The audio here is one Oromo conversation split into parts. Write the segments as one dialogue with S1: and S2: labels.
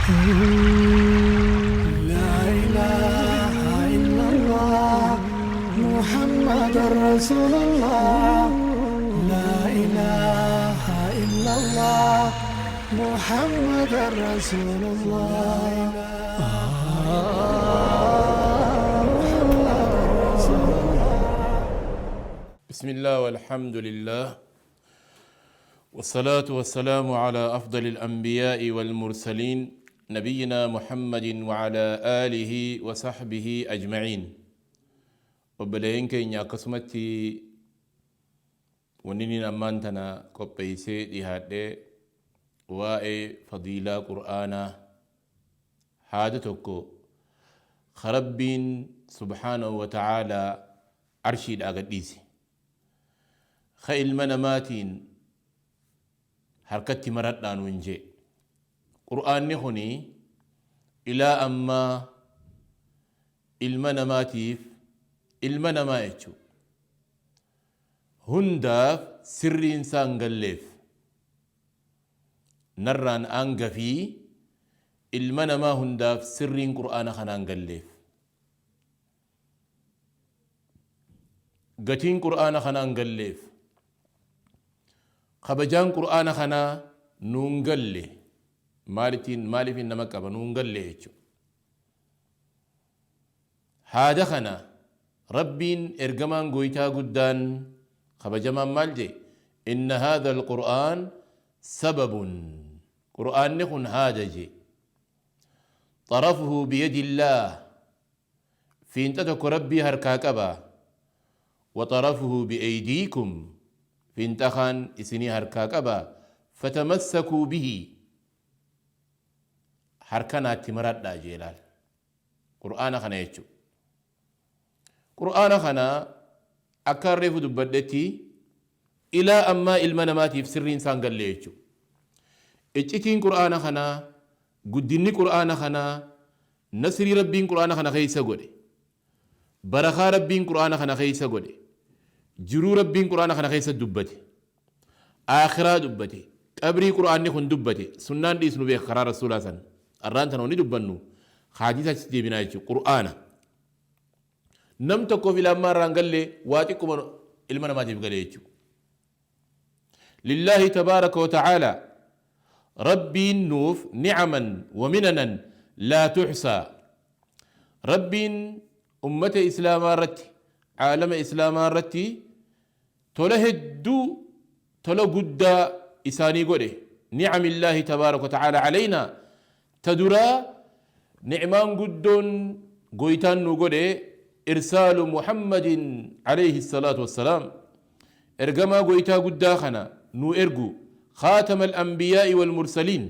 S1: لا إله إلا الله محمد رسول الله لا إله إلا الله محمد رسول الله محمد رسول الله.
S2: بسم الله والحمد لله والصلاة والسلام على أفضل الأنبياء والمرسلين نبينا محمد وعلى آله وصحبه أجمعين. Obboleeyyan keenya, akkasumatti wanni inni ammaan tana qopheessee dhihaadhee waa'ee fadiilaa Qur'aanaa, haada tokko Rabbiin subhaanahu wa ta'aalaa arshiidhaa gadhiise, ka ilma namaatiin harkatti maradhaan jee. Qur'aanni kuni ilaa ammaa ilma namaatiif, ilma namaa jechuu hundaaf sirriin isaan galleef, narraan aangafii ilma namaa hundaaf sirriin Qur'aana kanaan galleef, gatiin Qur'aana kanaan galleef, kabajaan Qur'aana kanaa nuun galle. Maalittiin maaliifin nama qaba nuun galle jechuudha. Haada kana Rabbiin ergamaan goytaa guddaan kabajamaan maal jee? إن هذا القرآن سبب, qur'aanni kun haada jee, طرفه بيد الله, fiinxa tokko Rabbii harkaa qaba, وطرفه بأيديكم, fiinxa kaan isinii harkaa qaba, فتمسكوا به, harkanaatti maradhaa jeelaal. Qur'aana kana jechuudha. Qur'aana kana akka reefu dubbadhetti ilaa ammaa ilma namaatiif sirriin isaan galle jechuudha. Iccitiin Qur'aana kanaa, guddinni Qur'aana kanaa, nasrii Rabbiin Qur'aana kana keessa godhe, barakaa Rabbiin Qur'aana kana keessa godhe, jiruu Rabbiin Qur'aana kana keessa dubbate, aakhiraa dubbate, qabrii Qur'aanni kun dubbate, sunnaan dhiisnu beeka karaa Rasuulaa san. Arraan tana wanni dubbannu hadiisa achi deebinaa jechuudha. Qur'aana. Nam tokkoof ilaa ammaa irraan galle, waa xiqquma ilma namaatiif galee jechuudha. لله تبارك وتعالى, ربين نوف نعما ومننا لا تحصى. ربين أمة إسلام رتي، عالم إسلام رتي، tola hedduu, tola guddaa isaanii godhe. نعم الله تبارك وتعالى علينا, ta duraa nicmaan guddoon goytaan nu godhe إرسال محمد عليه الصلاة والسلام, ergamaa goytaa guddaa kana nu ergu, خاتم الأنبياء والمرسلين,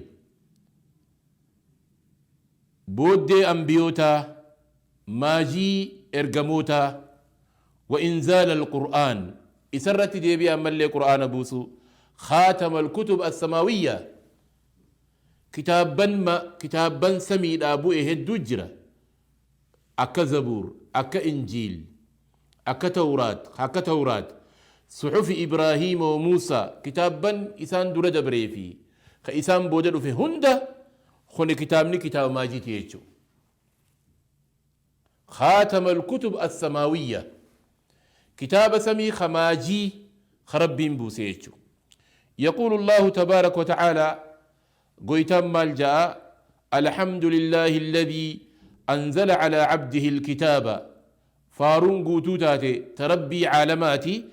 S2: booddee ambiyootaa, maajii ergamootaa, وإنزال القرآن, isarratti deebi'ee ammallee Qur'aana buusu, خاتم الكتب السماوية. Kitaabban ma kitaabban samiidhaa bu'e hedduu jira, akka Zabuur, akka Injiil, akka Tawraat, akka Tawraat, صحف إبراهيم وموسى, kitaabban isaan dura dabree fi ka isaan booda dhufe hunda. Kuni kitaabni kitaaba maajiiti jechuu, خاتم الكتب السماوية, kitaaba samii kamaajii ka Rabbiin buuse jechuu. يقول الله تبارك وتعالى, goytaan maal ja'a? الحمد لله الذي أنزل على عبده الكتاب, faaruun guutuu taate ta Rabbii caalamaati,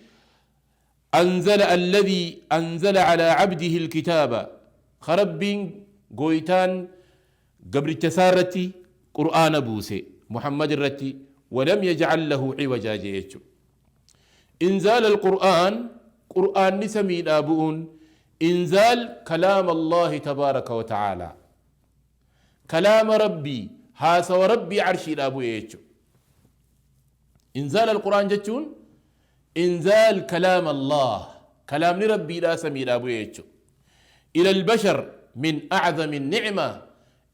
S2: أنزل الذي أنزل على عبده الكتاب, ka Rabbiin goytaan gabricha isaarratti Qur'aana buuse, Muhammad irratti, ولم يجعل له عوجا jechu. إنزال القرآن, qur'aanni samiidhaa bu'uun, إنزال كلام الله تبارك وتعالى, kalaama Rabbii, haasawa Rabbii arshiidhaa bu'e jechu. إنزال القرآن jechuun إنزال كلام الله, kalaamni Rabbiidhaa samiidhaa bu'e jechu, إلى البشر من أعظم النعمة,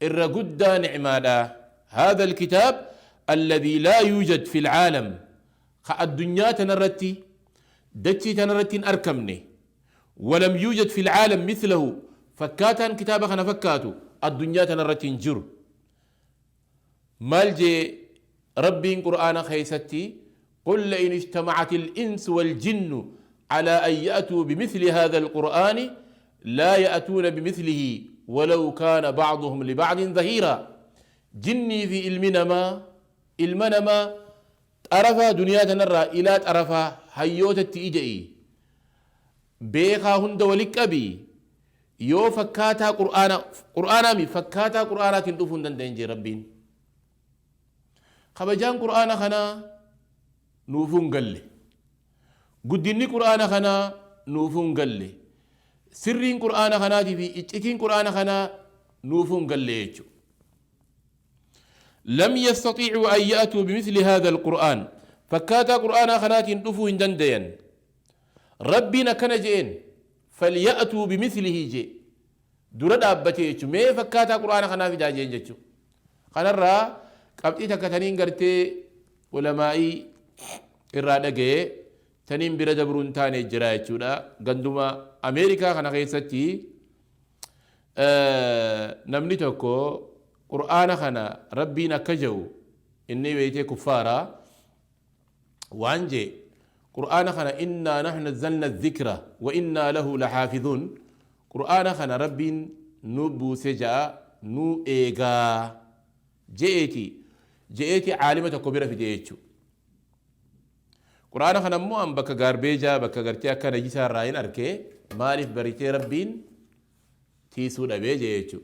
S2: irra guddaa nicmaadha. هذا الكتاب الذي لا يوجد في العالم, ka addunyaa tanarratti, dachii tanarratti hin arkamne, ولم يوجد في العالم مثله, fakkaataan kitaaba kana fakkaatu Addunyaa tanarratti hin jiru. Maal jee Rabbiin Qur'aana keeysatti? قل لئن اجتمعت الإنس والجن على أن يأتوا بمثل هذا القرآن لا يأتون بمثله ولو كان بعضهم لبعض ظهيرا. Jinnii fi ilmi namaa, ilma namaa xarafaa duniyaa tanarraa ilaa xarafaa hayyootatti ija'i, beekaa hunda wali qabi, yoo fakkaataa qur'aana, qur'aanaami fakkaataa qur'aanaatiin dhufuu hin danda'in jee Rabbiin. Kabajaan qur'aana kanaa nuufuu hin galle, guddinni qur'aana kanaa nuufuu hin galle, sirriin qur'aana kanaatii fi iccitiin qur'aana kanaa nuufuu hin galle jechuudha. لم يستطيعوا أن يأتوا بمثل هذا القرآن، fakkaataa qur'aanaa kanaatiin dhufuu hin dandayan. Rabbiin akkana je'een: فليأتوا بمثله je dura dhaabbatee jechuudha. Mee fakkaataa qur'aana kanaa fidaa jeen jechuudha. Kanarraa qabxii takka taniin gartee ulamaa'ii irraa dhaga'ee taniin bira dabruu hin taane jira jechuudha. Ganduma Ameerikaa kana keessatti namni tokko qur'aana kana Rabbiin akka jedhu inni beeytee kuffaaraa waan jee, qur'aana kana إنا نحن نزلنا الذكر وإنا له لحافظون، qur'aana kana Rabbiin nu buuse ja'a, nu eegaa je'eeti je'eeti caalima tokko bira fide jechuu. Qur'aana kana immoo an bakka garbage bakka gartee akka najisaa irraa hin arkee, maaliif baritee Rabbiin tiisuu dhabee jee jechuu.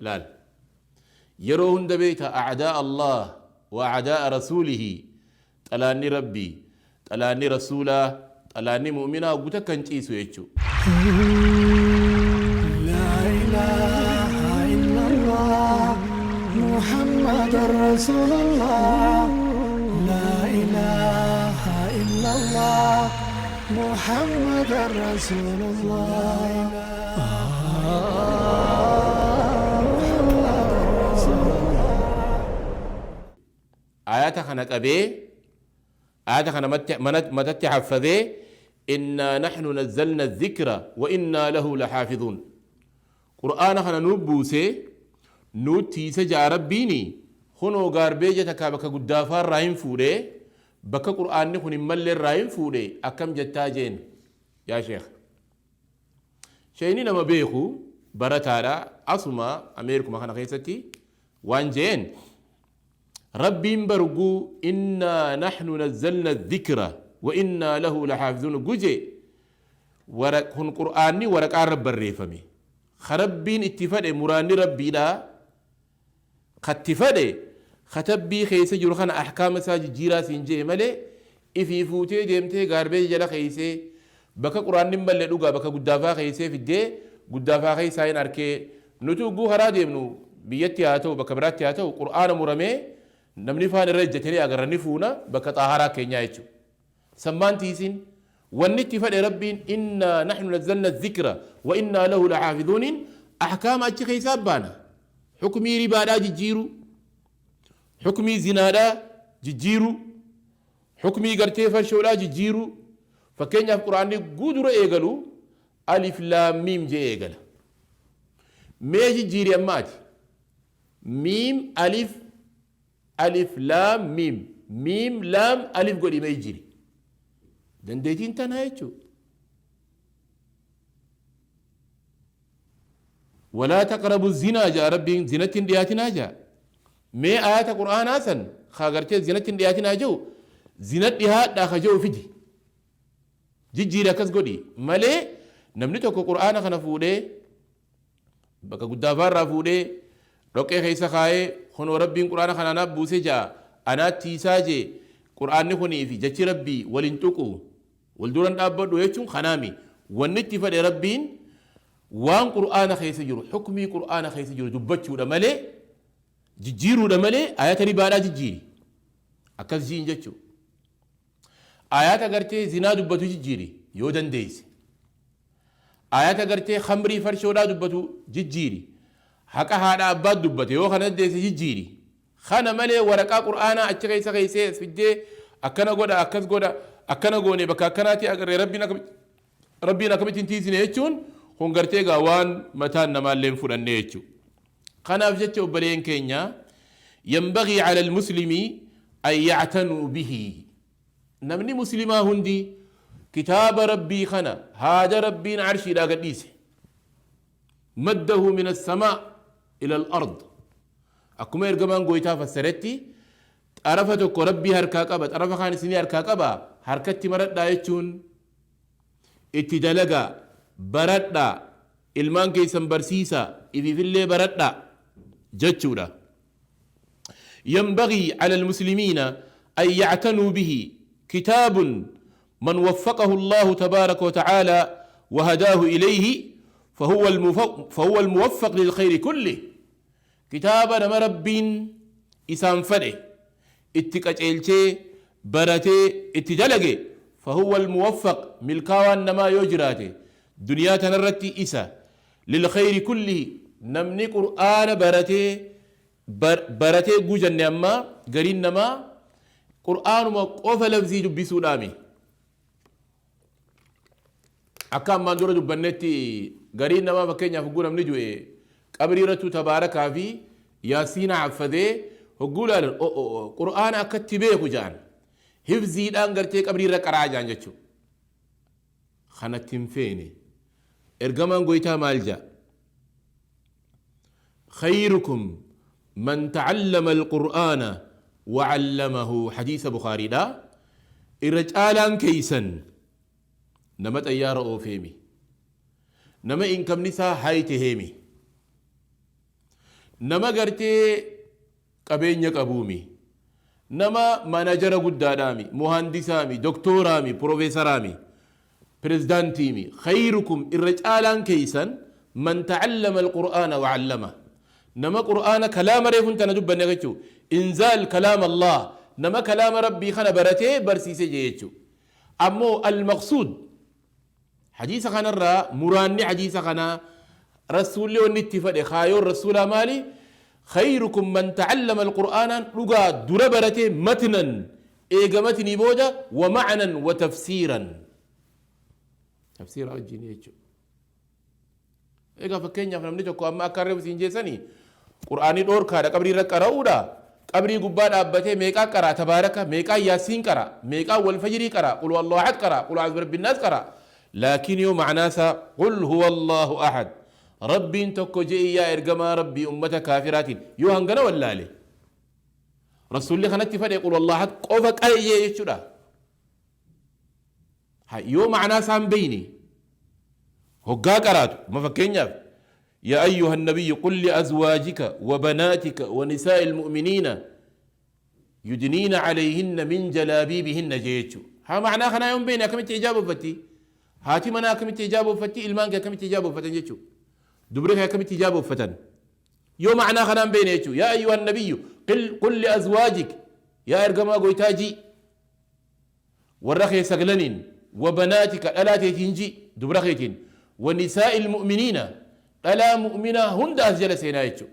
S2: Laal, yeroo hunda beeyta, أعداء الله وأعداء رسوله, xalaanni Rabbii, xalaanni rasuulaa, xalaanni mu'minaa guta kan ciisu jechuu.
S1: لا إله إلا الله محمد رسول الله. لا إله إلا الله محمد رسول الله. محمد رسول الله.
S2: Ayata kana qabee, ayata kana matatti haffazee, إنا نحن نزلنا الذكر وإنا له لحافظون, qur'aana kana nu buuse, nu tiise jaa Rabbiini. Kunoo garbage takkaa bakka guddaafaarraa hin fuudhe, bakka qur'aanni kun hin malleerraa hin fuudhe, akkam jettaa jeen yaa sheekh. Sheeyni nama beeku, barataadha, asuma Ameerikuma kana keessatti waan jeen: Rabbiin barguu إنا نحن نزلنا الذكر وإنا له لحافظون guje kun qur'aanni waraqaa irra barreeffame ka Rabbiin itti fedhe, muraanni Rabbiidha katti fedhe katabbii keessa jiru kana ahkaama isaa jijjiiraa siin jee malee, ifii fuutee deemtee garbage jala keeysee bakka qur'aanni hin malle dhugaa bakka guddaafaa keeysee fiddee guddaafaa keessaa hin arkee. Nuti ugguu karaa deemnu, biyyatti haa ta'u, bakka biraatti haa ta'u, qur'aana muramee namni faan irra ejjetanii agarra, ni fuuna bakka xaaharaa keenyaa jechuudha. Sammaan tiisin wanni itti fedhe Rabbiin إنا نحن نزلنا الذكر وإنا له لحافظون. Ahkaama achi keessaa baana, xukumii ribaadhaa jijjiiru, xukumii zinaadhaa jijjiiru, xukumii gartee farshoodhaa jijjiiru. Fakkeenyaaf, quraanni guudura eegalu ألف لام ميم jee eegala. Mee jijjiiri amma ati ميم ألف ألف لام ميم ميم لام ألف godhi, mee jijjiiri. Dandeettiin tanaa jechuudha. ولا تقربوا الزنا jaa Rabbiin, zinatti hin dhiyaatinaa jaa. Mee ayata qur'aanaa san kaa gartee zinatti hin dhiyaatinaa jiru, zina dhihaadhaa ka jiru fidi, jijjiiri, akkas godhi malee, namni tokko qur'aana kana fuudhee bakka guddaafaarraa fuudhee dhoqqee keessa kaayee, kunoo Rabbiin qur'aana kana anaaf buusee jaa, anaatti tiisaa jee, qur'aanni kunii fi jechi Rabbii waliin tuqu, wal duran dhaabbadhu jechuun kanaami. Wanni itti fedhe Rabbiin waan qur'aana keessa jiru, xukmii qur'aana keessa jiru dubbachuudha malee, jijjiiruudha malee, ayata ribaadhaa jijjiiri akkas jiin jechuu, ayata gartee zinaa dubbatu jijjiiri yoo dandeeyse, ayata gartee khamrii farshoodhaa dubbatu jijjiiri, haqa haadha abbaat dubbate yoo kana dandeesse jijjiiri. Kana malee waraqaa qur'aanaa achi keessa keessee as fiddee akkana godha, akkas godha, akkana goone, bakka akkanaatti agarree, Rabbiin akkamittiin tiisine jechuun kun gartee gaa waan mataan namaallee hin fudhanne jechuudha. Kanaaf jecha obboleen keenya, yanbagii cala almuslimi an yactanuu bihi, namni muslimaa hundi kitaaba Rabbii kana, haada Rabbiin arshiidhaa gad dhiise, maddahu min assamaa ila al-ard, akkuma ergamaan gooytaa fassaretti, xarafa tokko Rabbii harkaa qaba, xarafa kaan isinii harkaa qaba, harkatti maradhaa jechuun itti dalagaa, baradhaa, ilmaan keessan barsiisaa, ifiifillee baradhaa jechuudha. ينبغي على المسلمين أن يعتنوا به، كتاب من وفقه الله تبارك وتعالى وهداه إليه فهو الموفق للخير كله. كتاب نما ربين إسان فده اتقاجلچه برته اتدلقه فهو الموفق، ملكاوان نما يجراته دنيا تنرتي إسا للخير كله. نمني قرآن برته برته جوجن أما قرين نما قرآن ما قف لفظي دبسو دامي. أكام ما دورة دبنتي قرين نما فكين يفقون من جوه قبري رتو تبارك في ياسين عفده هقول قرآن أكتبه جان حفظي الآن قرتي قبري رك راجان جتشو خنتم فيني إرجمان قويتا مالجا. خيركم من تعلم القرآن وعلمه، حديث بخاري دا. إرجالان كيسا نمت أيار أوفيمي نما إن كم نسا هايتهيمي نما قرتي قبين يقبومي نما مانجر قدادامي مهندسامي دكتورامي بروفيسرامي بريزدانتيمي. خيركم إرجالان كيسا من تعلم القرآن وعلمه. نما قرآن كلام ريفون تندب نغتشو إنزال كلام الله، نما كلام ربي خنا برته برسيسي جيتشو. أمو المقصود حديث خنا الرا مراني حديث خنا رسول الله ونتفق خايور رسول مالي خيركم من تعلم القرآن لغا دربرته متنا إيجا متني بودا ومعنا وتفسيرا، تفسير أجيني إيجا فكين يا فنمني تكو أما أكرر سينجسني قرآني دور كذا قبري رك قرأودا قبري قباد أبته ميكا قرأ تبارك ميكا ياسين قرأ ميكا والفجر قرأ قل هو الله أحد قرأ قل أعوذ برب الناس قرأ، لكن يوم معناسا قل هو الله أحد ربي انتكو جئي يا إرجما ربي أمة كافرات يوهنغنا ولا لي رسول الله خنتي فريق قل الله أحد قفك أي يشرا يوم معناسا بيني هقا قرأت ما فكين يا أيها النبي قل لأزواجك وبناتك ونساء المؤمنين يدنين عليهن من جلابيبهن جيتشو. ها معناه خنا يوم بيني كم تجابه فتي هاتي منا كم تجابه فتي إلمان كم تجابه فتن جيتشو دبرك كم تجابه فتن يوم معناه خنا بيني جيتشو. يا أيها النبي قل لأزواجك يا إرجما قويتاجي والرخي سقلنين وبناتك ألا تيتنجي دبرخيتين ونساء المؤمنين ألا مؤمنة هند أسجل سينايتشو.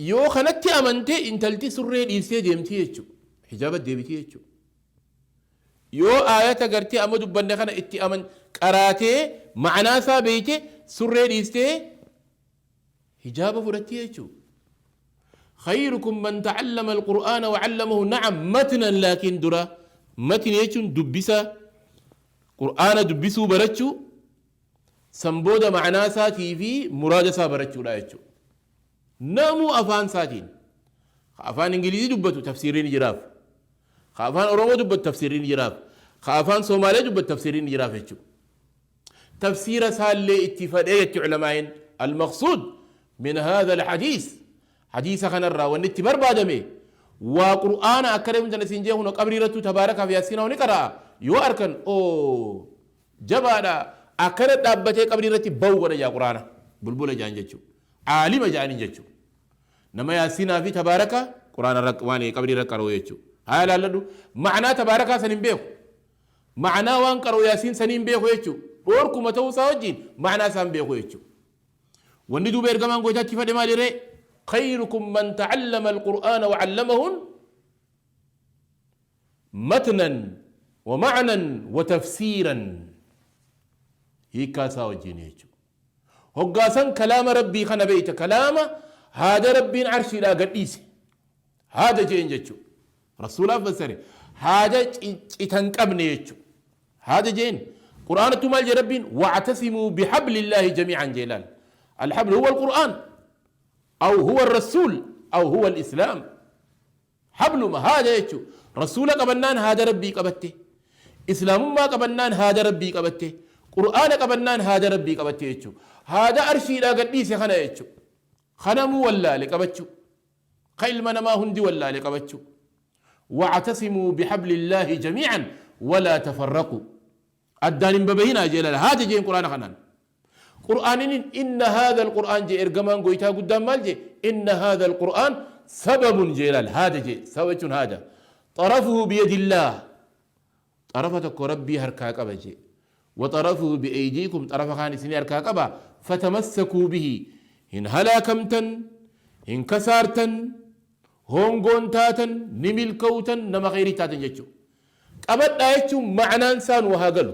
S2: يو خنتي أمنتي انتلتي سرين إيسي ديمتي حجابة ديمتي. يو آية قرتي أمدو بندخنا اتي أمن قراتي معنا سابيتي سرين إيسي حجابة فرتي. خيركم من تعلم القرآن وعلمه، نعم متنا لكن درا متن يجون دبسا قرآن دبسو برتشو سنبودا معنا ساتي في مراد سابرتشو لا يجو نامو أفان ساتين خافان إنجليزي دبتو تفسيرين جراف خافان أورومو دبتو تفسيرين جراف خافان صومالي دبتو تفسيرين جراف يجو تفسير سالي اتفاقية علماء. المقصود من هذا الحديث حديث خنرا ونتي بربادمي وقرآن أكرم جنسين جيهون قبري رتو تبارك في ياسين ونقرأ يو أركن أو جبانا أكرت أبتي قبري رتي بوغنا يا قرآن بلبولة جان جتشو عالم جان جتشو نما ياسين في تبارك قرآن رك واني قبري رك قرأ يجتشو هاي لا لدو معنى تبارك سنين بيخ معنى وان قرأ ياسين سنين بيخ يجتشو أوركم متوسا وجين معنى سن بيخ يجتشو وندو بيرجمان قوتاتي فدما لري خيركم من تعلم القرآن وعلمه متنا ومعنى وتفسيرا. هيكا ساوجينيچو Hoggaasan kalaama Rabbii kana beeyta, kalaama haada Rabbiin arshiidhaa gadhiise haada jeen jechu. Rasuulaaf fassare, haada citan qabne jechu haada jeen. Qur'aanattu maal jee Rabbiin? Wactasimuu bihablillaahi jamiican jee. Laal, alhablu huwa alqur'aan aw huwa arrasuul aw huwa alislaam. Habluma haada jechu. Rasuula qabannaan haada Rabbii qabatte, Islaamummaa qabannaan haada Rabbii qabatte, Qur'aana qabannaan haada Rabbii qabatte jechu. Haada arshiidhaa gadhiise kana jechu. Kanamuu wallaale qabachu, ka ilma namaa hundi wallaale qabachu. Wactasimuu bihablillaahi jamiican walaa tafarraquu, addaan hin babahinaa jee. Laala, haada jeen Qur'aana kanaan. Qur'aaninin inna haadha alqur'aan jee. Ergamaan goytaa guddaan maal jee? Inna haadha alqur'aan sababun jee. Laal, haada jee. Sababa jechuun haada. Xarafuhu biyadillaah, xarafa tokko Rabbii harkaa qaba jee, wa xarafuhu bi'aydiikum, xarafa kaan isinii harkaa qaba. Fatamassakuu bihi, hin halaakamtan, hin kasaartan, hongoon taatan, ni milkowtan, nama kheyrii taatan jechuu. Qabadhaa jechuun ma'anaan isaa nu haa galu.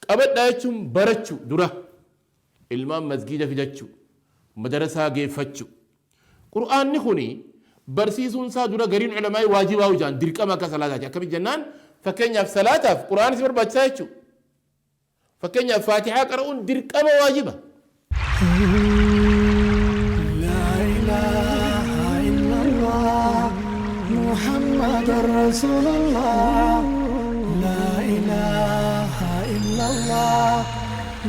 S2: Qabadhaa jechuun barachu, dura ilmaan masgiida fidachu, madarasaa geeffachu. Qur'aanni kuni barsiisuun isaa dura gariin ulamaa'ii waajibaa jaan, dirqama akka salaataati. Akkamitti jennaan, fakkeenyaaf salaataaf Qur'aanni si barbaachisaa jechuu. Fakkeenyaaf Faatihaa qara'uun dirqama, waajiba.
S1: لا إله إلا الله محمد رسول الله، لا إله إلا الله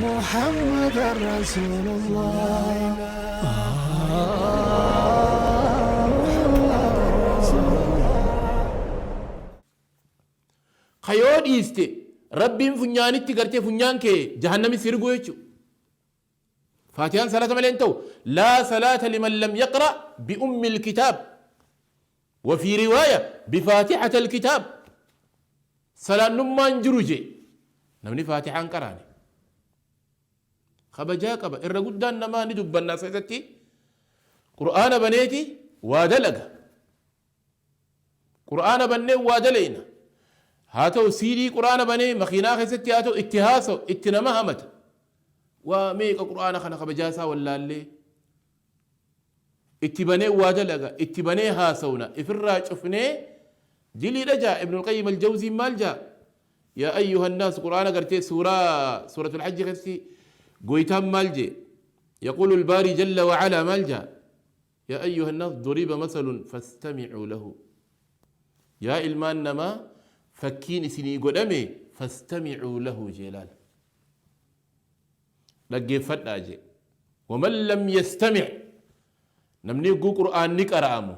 S1: محمد رسول الله، محمد رسول الله.
S2: Ka yoo dhiiste Rabbiin funyaanitti gartee funyaan kee jahannami si riguu jechuu. Faatihaan salaata malee hin ta'u. Laa salaata liman lam yaqra biummi alkitaab, wa fi riwaaya bifaatixata alkitaab. Salaannummaan jiru jee namni Faatihaan qaraane. Kabajaa qaba. Irra guddaan namaa ni dubbanna as keessatti, Qur'aana baneeti waa dalaga. Qur'aana bannee waa dalayna. Haa ta'u siidii Qur'aana banee makiinaa keessatti, haa ta'u itti haasa'u, itti nama hamata. Waa meeqa Qur'aana kana kabajaa isaa wallaallee itti banee waa dalaga, itti banee haasawna, ifirraa cufnee diliidha jaa. Ibnul Qayyim Aljawziin maal jaa? Yaa ayyuha nnaas, Qur'aana gartee suuraa suuratul Hajji keessatti goytaan maal jee? Yaquulu albaari jalla wacalaa, maal jaa? Yaa ayyuha nnaas duriba masalun fastamicuu lahu. Yaa ilmaan namaa, fakkiin isinii godhame, fastamicuu lahu jee. Laal, dhaggeeffadhaa jee. Waman lam yastamic, namni yogguu Qur'aanni qara'amu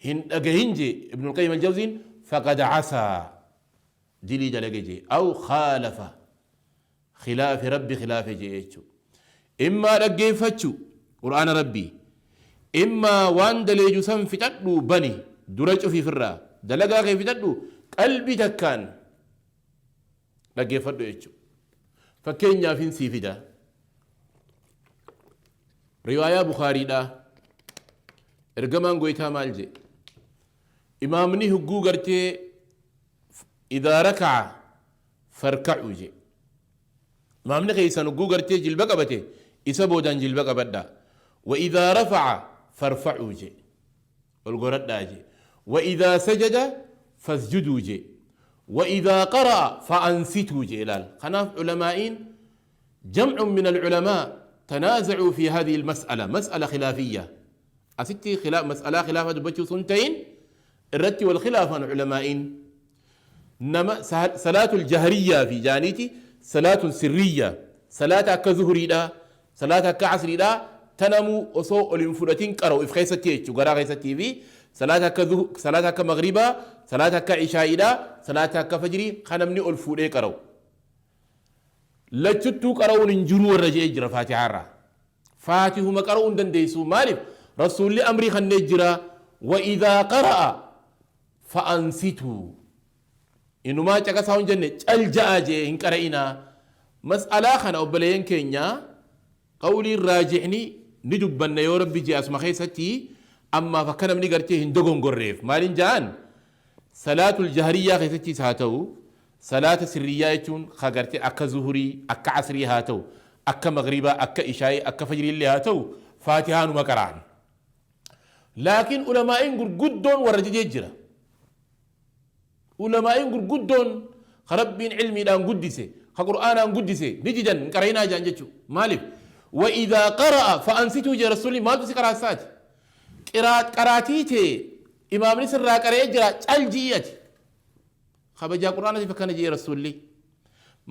S2: hin dhagahin jee Ibnul Qayyim Aljawziin, faqad casaa, dilii dalage jee, aw khaalafa, khilaafe, Rabbi khilaafe jee jechu. Immaa dhaggeeffachu Qur'aana Rabbii, immaa waan daleeju san fixadhu, bani dura cufiifirraa, dalagaa kee fixadhu, qalbii takkaan dhaggeeffadhu jechu. Fakkeenyaaf hin sii fida riwaayaa Bukaariidha. Ergamaan goytaa maal jee? Imaamni hugguu gartee idaa raka'a farka'u je. Imaamni keessan hugguu gartee jilba qabate, isa boodaan jilba qabadha. Wa idaa rafa'a farfa'uu je, ol goradhaa je. Wa idaa sajada fasjuduu je. Wa idaa qara'a fa'ansituu je. Ilaal, kanaaf ulamaa'iin, جمع من العلماء تنازعوا في هذه المسألة، مسألة خلافية. أستي خلاف، مسألة خلافة دبتشو سنتين الرتي والخلاف عن علماء. نما صلاة الجهرية في جانيتي، صلاة سرية، صلاة akka zuhurii دا، صلاة akka عصري دا، تنمو osoo ol hin fudhatin qara'u if keessatti jechuu, garaa keessattii fi salaata akka salaata akka maghribaa, salaata akka ishaa'iidha, salaata akka fajrii, kan namni ol fuudhee qara'u lachuttuu qara'uun hin jiru warra je'ee jira. Faatihaa irraa Faatihuma qara'uu hin dandeessu. Maaliif? Rasuulli amrii kannee jira, wa idaa qara'a fa'ansituu. Inumaa caqasaa hin jenne, cal ja'a jee, hin qara'inaa. Mas'alaa kana obboleeyyan keenya, qawliin raajixni ni dubbanna yoo Rabbi jee asuma keessatti. Ammaaf akka namni gartee hin dogongorreef maaliin ja'an, salaatul jahariyyaa keessattis haa ta'u, salaata sirriyyaa jechuun ka gartee akka zuhurii, akka asrii haa ta'u, Akka maghribaa, akka ishaa'ii, akka fajriillee haa ta'u, faatihaanuma qara'an. Laakiin ulamaa'iin gurguddoon warra didee jira. Ulamaa'iin gurguddoon ka Rabbiin ilmiidhaan guddise, ka Qur'aanaan guddise ni didan, hin qara'inaa jedhan jechuudha. Maaliif? Wa idhaa qara'a fa'ansituu jee Rasuulli, maaltu si qaraasaati? Qaraatii tee imaamni sirraa qara'ee jira, cal ji'i ati. Kabajaa Qur'aanatiif akkana jee Rasuulli.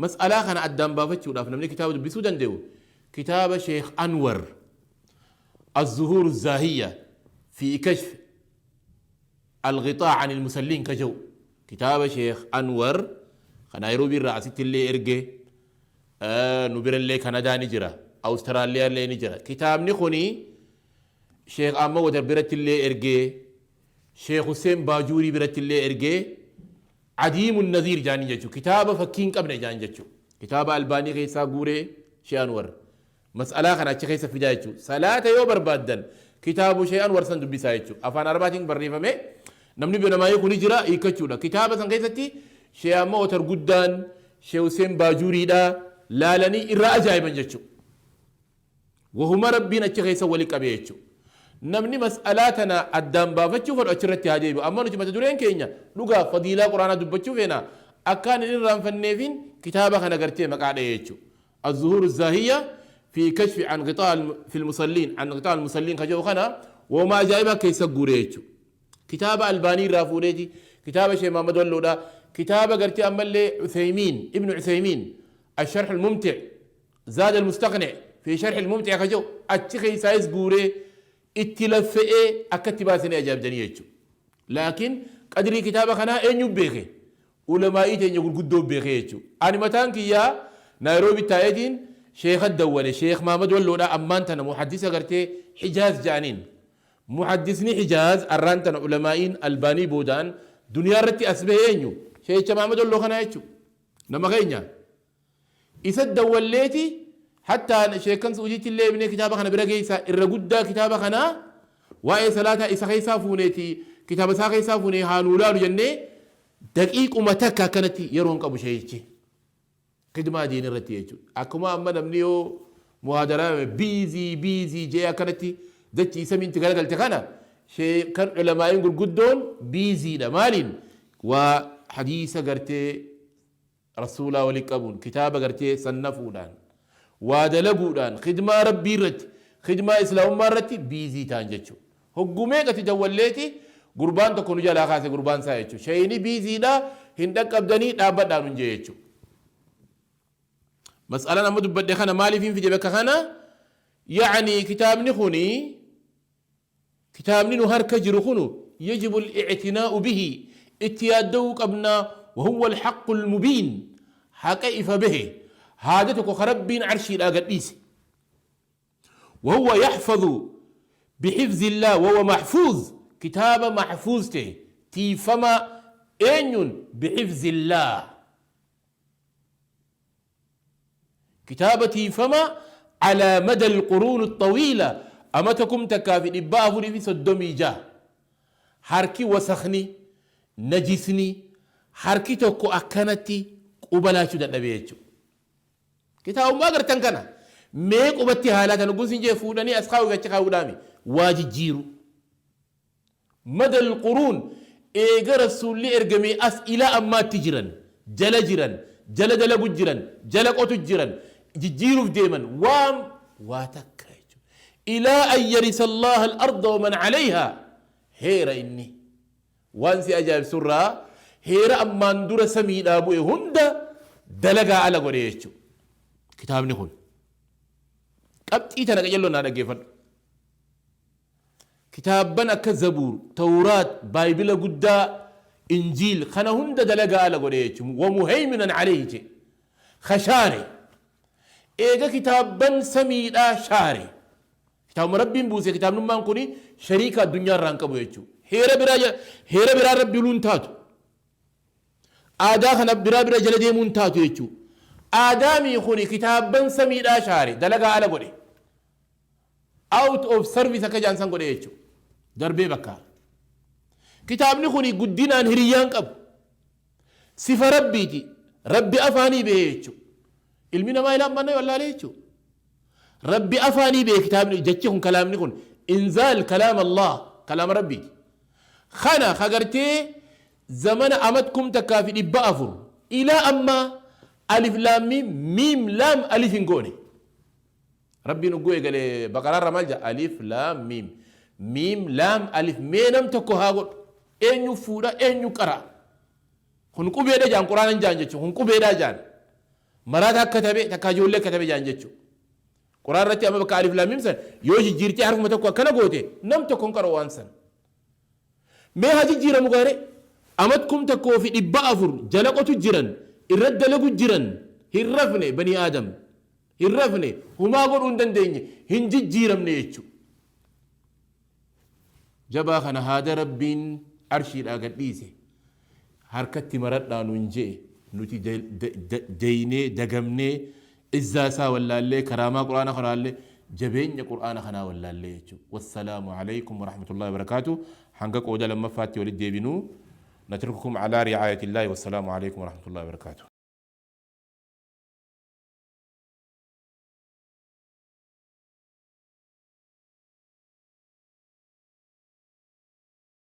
S2: Mas'alaa kana addaan baafachuudhaaf namni kitaaba dubbisuu danda'u kitaaba Sheekh Anwar Az-Zuhuur Zaahiyya fi Kashf Al-Ghixaa An Al-Musalliin ka jedhu, kitaaba Sheekh Anwar ka Naayiroobii irraa asitti illee erge, nu bira illee Kanadaa ni jira, Awustiraaliyaa illee ni jira. Kitaabni kuni Sheekh Ahmad Wadar biratti illee ergee, Sheekh Hussein Baajuurii biratti illee ergee, Adiimu Naziir jaaniin jechuudha. Kitaaba fakkii hin qabne jaan jechuudha. Kitaaba Albaanii keessaa guuree Sheekh Anwar mas'alaa kana achi keessa fidaa jechuudha. Salaata yoo barbaaddan kitaabu Sheekh Anwar san dubbisaa jechuudha. Afaan Arabaatiin barreeffame, namni namaayii kuni jira hiikkachuudha. Kitaaba san keessatti Sheekh Amma Otar guddaan, Sheekh Hussein Baajuuriidha, laalanii irraa ajaa'iban jechuudha. Wahuma Rabbiin achi keessa wali qabee jechuudha. Namni mas'alaa tana addaan baafachuu fedhu achirratti haa deebi'u. Amma nuti mata dureen keenya dhugaaf fadiilaa Qur'aanaa dubbachuu feena. Akkaan hin irraanfanneefin kitaaba kana gartee maqaa dha'ee jechuudha. Az-Zuhuur Az-Zaahiyya fi kashfi an ghixaa fil musalliin an ghixaa al-musalliin ka jedhu kana wahuma ajaa'ibaa keessa guuree jechuudha. Kitaaba Albaanii irraa fuudheeti, kitaaba Sheekh Muhammad Walloodha, kitaaba gartee ammallee Uthaymiin, Ibnu Uthaymiin, Ash-Sharh al-Mumti' Zaad al-Mustaqni' fi Sharh al-Mumti' ka jedhu achi keessaayis guuree itti laffe'ee akkatti baasanii ajaa'ibdanii jechuudha. Laakiin qadrii kitaaba kanaa eenyu beeke? Ulamaa'ii teenya gurguddoo beeke jechuudha. Ani mataan kiyyaa Naayiroobi taa'eetiin sheekha dawwale, Sheekh Mahamad Walloodha, ammaan tana muhaddisa gartee Hijaaz ja'aniin. Muhaddisni Hijaaz arraan tana ulamaa'iin Albaanii boodaan duniyaa irratti as bahe eenyu? Sheecha Mahamad Walloo kanaa jechuudha. Nama keenya. Isa dawwalleeti, hattaa sheekkan Su'uudiitti illee himnee, kitaaba kana bira geessaa, irra guddaa kitaaba kanaa waa'ee salaataa isa keessaa fuuneeti, kitaaba isaa keessaa fuunee haa nuu laalu jennee, daqiiquma takka akkanatti yeroo hin qabu sheeyichi. Khidmaa diin irratti jechuudha. Akkuma amma namni yoo muhaadaraa busy busy jee akkanatti dachii samiinti garagalte kana, sheekan ulamaa'iin gurguddoon busy dha. Maaliin? Waa hadiisa gartee Rasuulaa wali qabuun, kitaaba gartee sannafuudhaan, waa dalaguudhaan, khidmaa Rabbii irratti, khidmaa Islaamummaa irratti busy ta'an jechuudha. Hogguu meeqati dawwalleeti, gurbaan tokko nu jalaa kaase, gurbaan isaa jechuudha. Sheeyni busy dha, hin dhaqqabdanii dhaabbadhaa nun jee jechuudha. Mas'alaan amma dubbadhe kana maaliif hin fide bakka kana? Ya'anii kitaabni kuni, kitaabni nu harka jiru kunu, yajibu al-i'tinaa'u bihi, itti yaadda'uu qabna, wa huwa al-haqqu al-mubiin, haqa ifa bahe, haada tokko ka Rabbiin arshiidhaa gad dhiise, wa huwa yahfadhu bihifzi Allah wa huwa mahfuuz, kitaaba mahfuuz ta'e, tiifamaa eenyuun? Bihifzi Allah, kitaaba tiifamaa alaa mada alquruun alxawiila, amata 1436 harki wasakni, najisni harki tokko akkanatti quba laachuu dadhabee jechuudha. Kitaabuma agartan kana mee qubatti haalaa tan ogguun sin jee fuudhanii as kaa'uu fi achi kaa'uudhaami waa jijjiiru. Mada alquruun, eega Rasuulli ergamee as ilaa ammaatti jiran, jala jiran, jala dalagu jiran, jala qotu jiran, jijjiiruuf deeman waan waa takka jechuudha. Ilaa an yarisa Allaha al-arda wa man calayhaa, heera inni waan si ajaa'ibsurraa heera ammaan dura samiidhaa bu'e hunda dalagaa ala godhe jechuudha. Kitaabni kun qabxii tana qacelloon naa dhaggeeffadhu. Kitaabban akka Zabuur, Tawraat, Baayibila guddaa, Injiil kana hunda dalagaa ala godhe jechuun, wa muhayminan alayhi jedhe. Ka shaare. Eega kitaabban samiidhaa shaare. Kitaabuma Rabbiin buuse, kitaabnummaan kuni shariika addunyaa irraa hin qabu jechuudha. Heera biraa heera biraa Rabbi buluu hin taatu. Aadaa kana biraa bira jala deemuu hin taatu jechuudha. Aadaamii kuni kitaabban samiidhaa shaare, dalagaa ala godhe. Out of service akka jaan san godhe jechuudha. Darbee bakka. Kitaabni kuni guddinaan hiriyyaan qabu. Sifa Rabbiiti. Rabbi afaanii bahee jechuudha. Ilmi namaa ilaa ammaa wallaalee jechuudha. Rabbi afaanii beeke kitaabni jechi kun kalaamni kun inzaal kalaam Allah kalaama Rabbiiti. Kana ka gartee zamana amat 1400 ilaa ammaa alif laam miim miim laam alif hin goone. Rabbiin ugguu eegale baqaraa irraa maal jedha alif laam miim miim laam alif mee nam tokko haa godhu eenyu fuudha eenyu qara'a. Kun qubeedha jaan quraana hin jaan jechuun kun qubeedha jaan. Maraataa katabe takkaa ijoollee katabe jaan jechuudha. Quraan irratti amma bakka alif laam miim san yoo jijjiirtee harfuma tokko akkana goote nam tokko hin qara'u waan san. Mee haa jijjiiramu gaare amat 1400 jala qotu jiran irra dalagu jiran hin rafne banii aadam hin rafne humaa godhuu hin dandeenye hin jijjiiramne jechuudha. Jabaa kana haada Rabbiin arshiidhaa gad dhiise harkatti maradhaa nuun je'e nuti deeynee dagamnee izzaa isaa wallaallee karaamaa qur'aana kanaallee jabeenya qur'aana kanaa wallaallee jechuudha. Wassalaamu alaikum warahmatullahi wabarakaatu. Hanga qooda lammaffaatti walitti deebinuu natrukukum alaa ri'aayatillaahi wassalaamu alaikum warahmatullahi wabarakaatu.